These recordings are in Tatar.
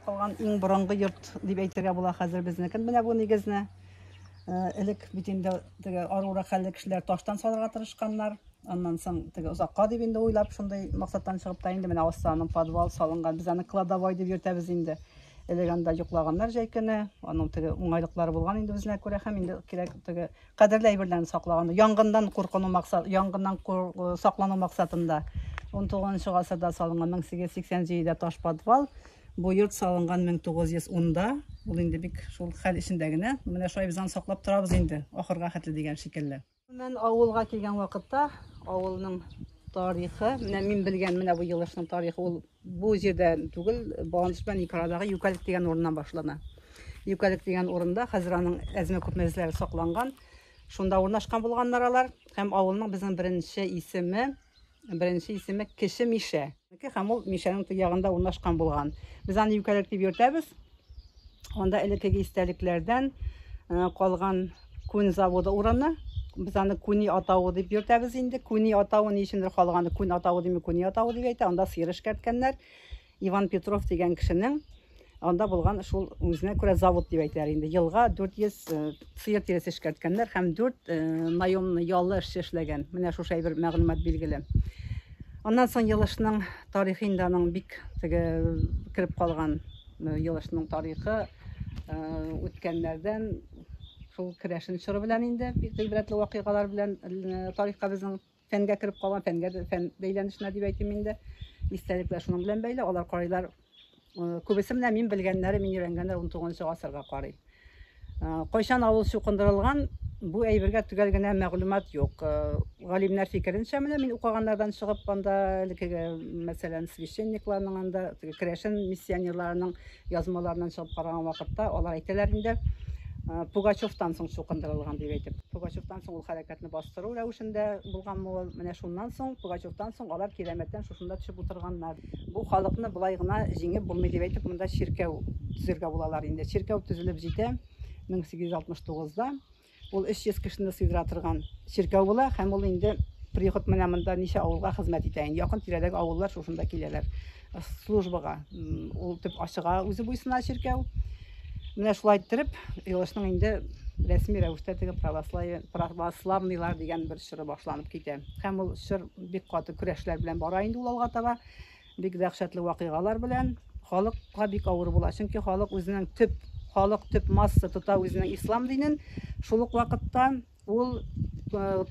калган иң борынгы йорт дип әйтергә була хәзер безнекен. Менә бу нигезне элек бит инде теге арура хәлле кешеләр таштан салырга тырышканнар. Аннан соң теге озакка дип инде уйлап, шундый максаттан чыгып та инде менә астаның подвал салынган. Без аны кладовой дип йөртәбез инде. Элек анда йоклаганнар җәй көне, аның теге уңайлыклары булган инде үзенә күрә һәм инде кирәк теге кадерле әйберләрне саклаган. Янгыннан куркыну максат, янгыннан саклану максатында 19 гасырда салынган 1887-дә таш подвал. Бу йорт салынган 1910-да. Ул инде бик шул хәл эчендә генә. Менә шулай без аны саклап торабыз инде, ахырга хәтле дигән шикелле. Мен авылга килгән вакытта авылның тарихы, менә мин белгән менә бу Елышның тарихы ул бу җирдә түгел, Баландыш белән Икарадагы Юкәлек дигән урыннан башлана. Юкәлек дигән урында хәзер аның әзме күпме эзләре сакланган. Шунда урнашкан булганнар алар. Һәм авылның безнең беренче исеме Кече Мишә. Һәм ул Мишәнең теге ягында урнашкан булган. Без аны Юкәлек дип йөртәбез. Анда элеккеге истәлекләрдән калган күн заводы урыны. Без аны Күни атавы дип йөртәбез инде. Күни атавы ни өчендер халык аны Күн атавы дими, Күни атавы дип әйтә. Анда сыер эшкәрткәннәр. Иван Петров дигән кешенең анда булган шул үзенә күрә завод дип әйтәләр инде. Елга 400 сыер тиресе эшкәрткәннәр һәм 4 наемный яллы эшче эшләгән. Менә шушы әйбер мәгълүмат билгеле. Аннан соң Елышның тарихы инде аның бик теге кереп калган, Елышның тарихы үткәннәрдән шул керәшен чоры белән инде бик гыйбрәтле вакыйгалар белән тарихка, безнең фәнгә кереп калган, фәнгә, фән бәйләнешенә дип әйтим инде. Истәлекләр шуның белән бәйле. Алар карыйлар, күбесе менә мин белгәннәре, мин өйрәнгәннәр 19 гасырга карый. Кайчан авыл чукындырылган, бу әйбергә төгәл генә мәгълүмат юк. Галимнәр фикеренчә, менә мин укыганнардан чыгып, анда элеккеге, мәсәлән, священникларның, анда теге керәшен миссионерларының язмаларыннан чыгып караган вакытта, алар әйтәләр инде, Пугачевтан соң чукындырылган дип әйтеп. Пугачевтан соң ул хәрәкәтне бастыру рәвешендә булганмы ул? Менә шуннан соң, Пугачевтан соң алар Кирәмәттән шушында төшеп утырганнар. Бу халыкны болай гына җиңеп булмый дип әйтеп, монда чиркәү төзергә булалар инде. Чиркәү төзелеп җитә 1869-да. Ул 300 кешене сыйдыра торган чиркәү була һәм ул инде приход менә монда ничә авылга хезмәт итә инде. Якын тирәдәге авыллар шушында киләләр службага. Ул төп ачыга үзе буйсына чиркәү. Менә шулай иттереп, Елышның инде рәсми рәвештә теге православие, православныйлар дигән бер чоры башланып китә. Һәм ул чор бик каты көрәшләр белән бара инде ул алга таба. Бик дәһшәтле вакыйгалар белән. Халыкка бик авыр була. Чөнки халык үзенең төп, халык төп масса тота үзенең ислам динен. Шул ук вакытта ул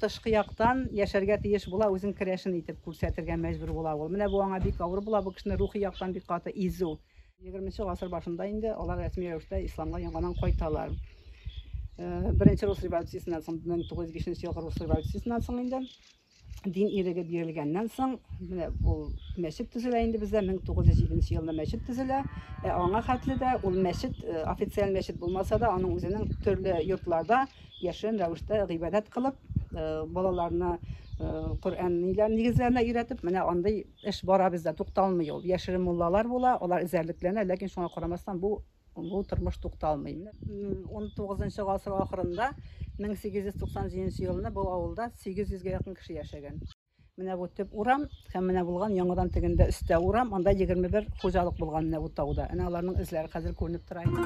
тышкы яктан яшәргә тиеш була, үзен керәшен итеп күрсәтергә мәҗбүр була ул. Менә бу аңа бик авыр була, бу кешене рухи яктан бик каты изү. 20 гасыр башында инде алар рәсми рәвештә исламга яңадан кайталар. Беренче рус революциясеннән соң, 1905 елгы рус революциясеннән соң инде дин иреге бирелгәннән соң, менә ул мәчет төзелә инде бездә 1907 елда мәчет төзелә. Ә аңа хәтле дә ул мәчет официаль мәчет булмаса да, аның үзенең төрле йортларда яшерен рәвештә гыйбадәт кылып, балаларны Коръән нигезләренә өйрәтеп, менә андый эш бара бездә, тукталмый ул. Яшерен муллалар була, алар эзәрлекләнә, ләкин шуңа карамастан бу тормыш тукталмый. 19 гасыр ахырында 1897 елында бу авылда 800гә якын кеше яшәгән. Менә бу төп урам һәм менә булган яңадан тегендә өстә урам, анда 21 хуҗалык булган менә бу тауда. Әнә аларның эзләре хәзер күренеп тора инде.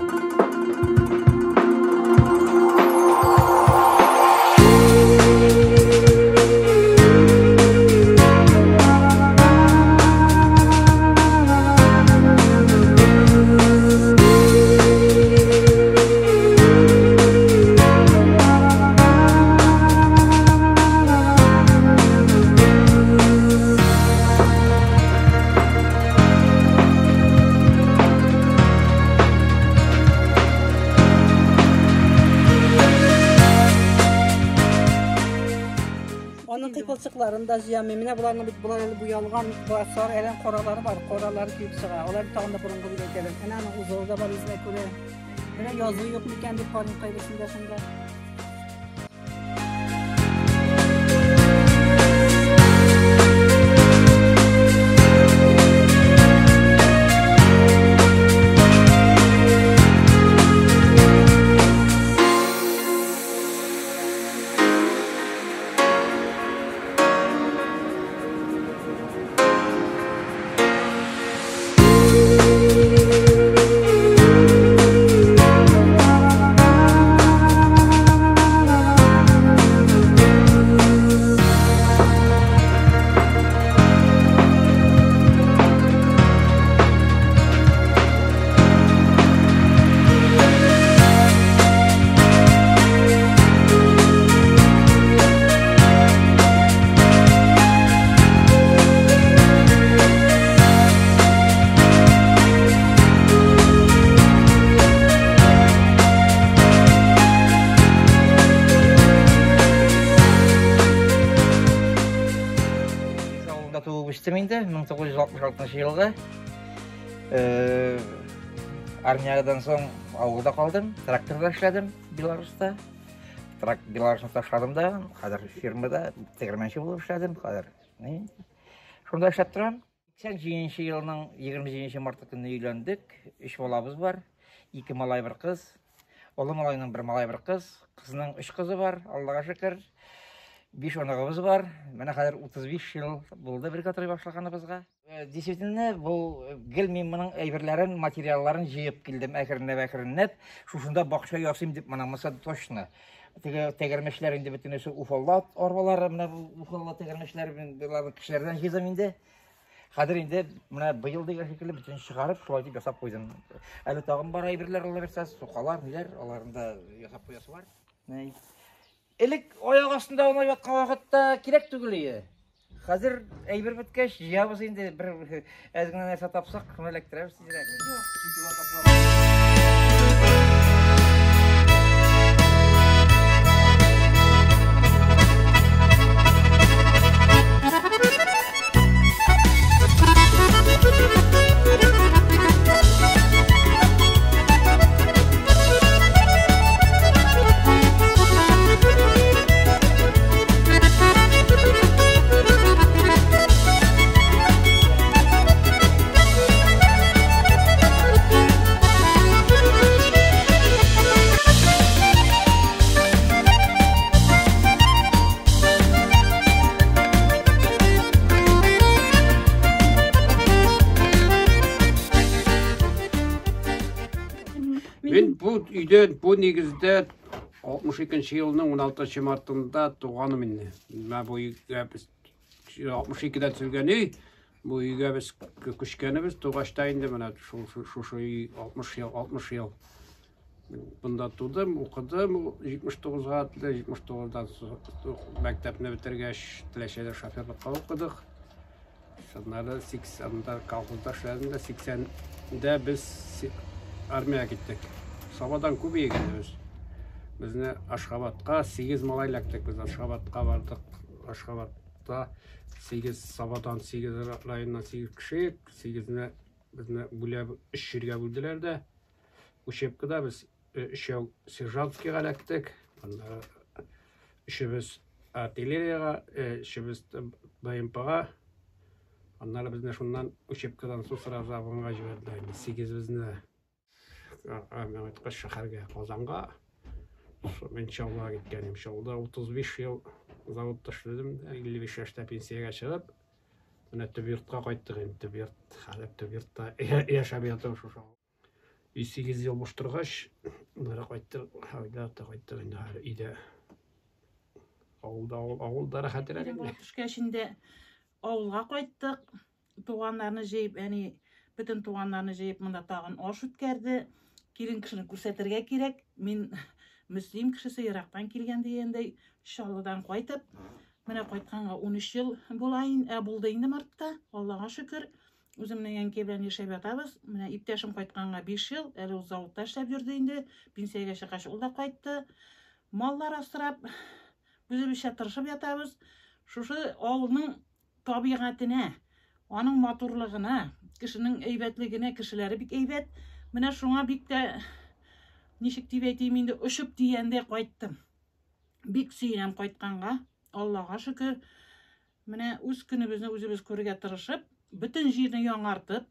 Аның кыйпылчыкларын да җыям. Менә боларның бит болар әле буялган, болар сары әлән каралары бар, каралары килеп чыга. Алар тагын да борынгы дип әйтәләр. Әнә аның узоры да бар үзенә күрә. Менә язу юк микән дип карыйм кайберсендә шунда. үстем инде, 1966 елгы. Армиядән соң авылда калдым, тракторда эшләдем Беларуста. Беларусны ташладым да, хәзер фирмада тегермәнче булып эшләдем, хәзер. Шунда эшләп торам. 87 елның 27 марты көнне өйләндек. 3 балабыз бар. 2 малай, бер кыз. Олы малайның бер малай, бер кыз. Кызның 3 кызы бар, Аллага шөкер. 5 оныгыбыз бар. Менә хәзер 35 ел булды бергә тора башлаганыбызга. Действительно, бу гел мин моның әйберләрен, материалларын җыеп килдем әкренләп-әкренләп. Шушында бакча ясыйм дип моның монысы точно. Теге тәгәрмәчләр инде бөтенесе уфалла арбалары, менә бу уфалла тәгәрмәчләр мин боларны кешеләрдән җыйдым инде. Хәзер инде менә быел дигән шикелле бөтен чыгарып, шулай дип ясап куйдым. Әле тагын бар әйберләр алла бирсә, сукалар, ниләр, аларны да ясап куясы бар. Элек аяк астында аунап яткан вакытта кирәк түгел иде. Хәзер әйбер беткәч, җыябыз инде, бер әз генә нәрсә тапсак, шуны эләктерәбез тизрәк. Мин бу өйдә, бу нигездә 62 елның 16 мартында туганым инде. Менә бу өйгә без 62-дә төзелгән өй, бу өйгә без күчкәнебез тугач та инде менә шул шушы өй 60 ел, 60 ел. Бында тудым, укыдым, 79-га хәтле, 79-дан мәктәпне бетергәч, Теләчәдә шоферлыкка укыдык. Аннары 80-да колхозда эшләдем дә, 80-дә без армиягә киттек. Сабадан күп иек инде без. Безне Ашхабадка 8 малай эләктек. Без Ашхабадка бардык. Ашхабадта 8 Сабадан 8 районнан 8 кеше, 8-не безне бүләп 3 җиргә бүлделәр дә. Учебкада без өчәү сержантскийга эләктек. Аннары өчебез артиллериягә, өчебез БМПга. Аннары безне шуннан учебкадан соң сразу Афганга җибәрделәр инде. Сигезебезне армиягә кайткач шәһәргә, Казанга. Мин Чаллыга киткән идем. Чаллыда 35 ел заводта эшләдем. 55 яшьтә пенсиягә чыгып, менә төп йортка кайттык инде. Төп йорт, хәзер төп йортта яшәп ятам шушы. 8 ел буш торгач, менә кайттык, айда кайттык инде хәзер өйдә. Авылда, авылда рәхәтрәк инде. Төшкәч инде авылга кайттык. Туганнарны җыеп, әни бөтен туганнарны җыеп монда тагын аш үткәрде. Килен кешене күрсәтергә кирәк. Мин мөслим кешесе, ерактан килгән дигәндәй, Чаллыдан кайтып, менә кайтканга 13 ел була булды инде мартта. Аллага шөкер. Үземнең әнкәй белән яшәп ятабыз. Менә иптәшем кайтканга 5 ел, әле ул заводта эшләп йөрде инде. Пенсиягә чыккач ул да кайтты. Маллар асрап, үзебезчә тырышып ятабыз. Шушы авылның табигатенә, аның матурлыгына, кешенең әйбәтлегенә, кешеләре бик әйбәт. Менә шуңа бик тә, ничек дип әйтим инде, очып дигәндәй кайттым. Бик сөенәм кайтканга, Аллага шөкер. Менә үз көнебезне үзебез күрергә тырышып, бөтен җирне яңартып,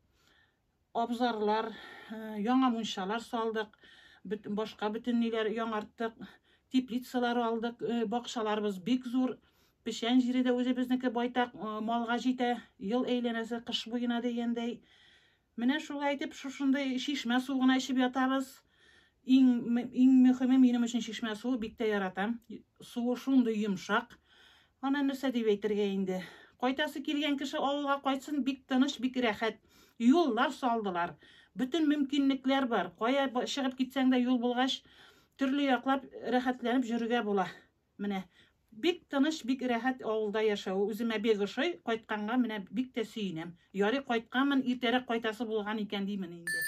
абзарлар, яңа мунчалар салдык, башка бөтен ниләр яңарттык, теплицалар алдык, бакчаларыбыз бик зур, печән җире дә үзебезнеке байтак, малга җитә, ел әйләнәсе кыш буена дигәндәй. Менә шулай итеп шушындый чишмә суы гына эчеп ятабыз. Иң мөһиме минем өчен чишмә суы, бик тә яратам. Суы шундый йомшак. Ана нәрсә дип әйтергә инде? Кайтасы килгән кеше авылга кайтсын, бик тыныч, бик рәхәт. Юллар салдылар. Бөтен мөмкинлекләр бар. Кая чыгып китсәң дә юл булгач, төрле яклап рәхәтләнеп йөрергә була. Менә бик тыныч, бик рәхәт авылда яшәү. Үземә бик ошый, кайтканга менә бик тә сөенәм. Ярый кайтканмын, иртәрәк кайтасы булган икән димен инде.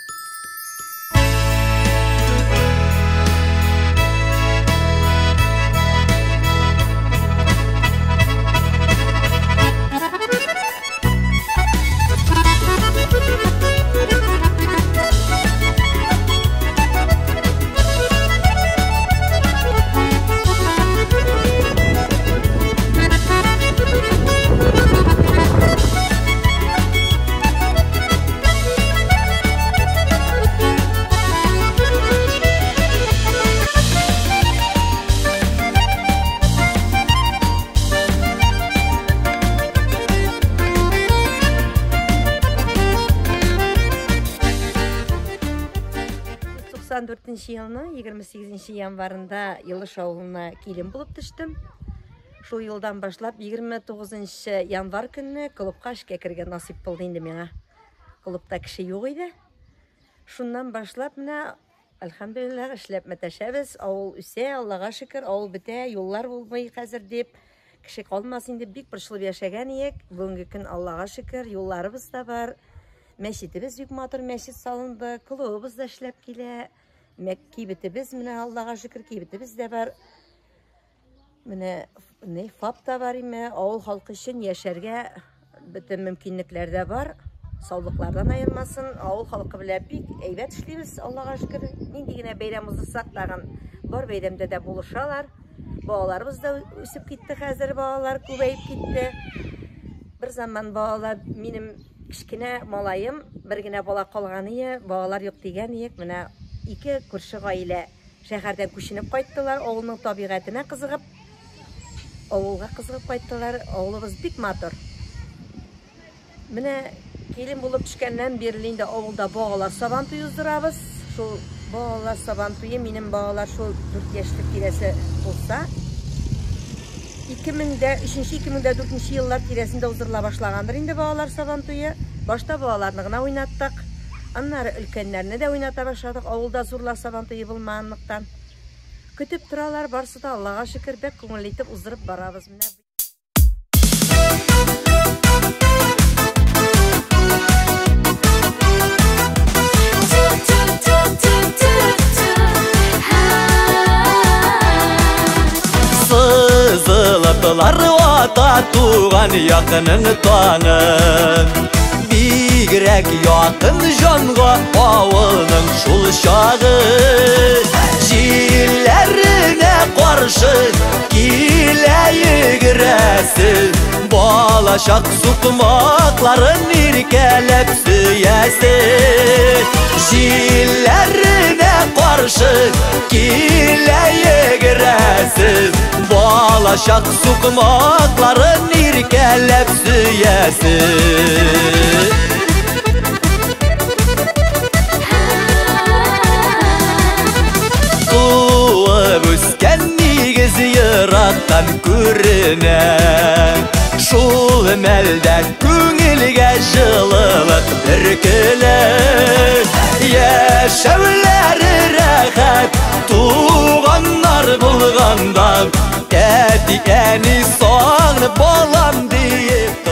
2004 елның 28 январында Елыш авылына килен булып төштем. Шул елдан башлап 29 январь көнне клубка эшкә керергә насыйп булды инде миңа. Клубта кеше юк иде. Шуннан башлап менә әлхәмдүлилләһ эшләп мәтәшәбез. Авыл үсә, Аллага шөкер, авыл бетә, юллар булмый хәзер дип, кеше калмас инде бик борчылып яшәгән идек. Бүгенге көн Аллага шөкер, юлларыбыз да бар. Мәчетебез бик матур мәчет салынды, клубыбыз да эшләп килә. Кибетебез менә Аллага шөкер, кибетебез дә бар. Менә не ФАП та бар име, авыл халкы өчен яшәргә бөтен мөмкинлекләр дә бар. Саулыклардан аермасын. Авыл халкы белән бик әйбәт эшлибез, Аллага шөкер. Нинди генә бәйрәм уздырсак тагын бар бәйрәмдә дә булышалар. Балаларыбыз да үсеп китте хәзер, балалар күбәеп китте. Бер заман балалар, минем кечкенә малаем, бер генә бала калган ие, балалар юк дигән иек. Менә ике күрше гаилә шәһәрдән күченеп кайттылар, авылның табигатенә кызыгып, авылга кызыгып кайттылар. Авылыбыз бик матур. Менә килен булып төшкәннән бирле инде авылда балалар сабантуе уздырабыз. Шул балалар сабантуе, минем балалар шул 4 яшьлек тирәсе булса, 2003-2004 еллар тирәсендә уздырыла башлагандыр инде балалар сабантуе. Башта балаларны гына уйнаттык. Аннары өлкәннәрне дә уйната башладык. Авылда зурлар сабантуе булмаганлыктан. Көтеп торалар, барсы да Аллага шөкер, бик күңелле итеп уздырып барабыз. Менә Сызылыплар ата туган якының таңы. Бигрәк якын җанга авылның шул чагы. Җилләренә каршы килә йөгерәсе, балачак сукмакларын иркәләп сөясе. Җилләренә каршы килә йөгерәсе, балачак сукмакларын иркәләп сөясе. Туып үскән нигез ерактан күренә, шул мәлдә күңелгә җылылык бөркелә. Яшәүләре рәхәт, туганнар булганда, әти-әни сагынып балам диеп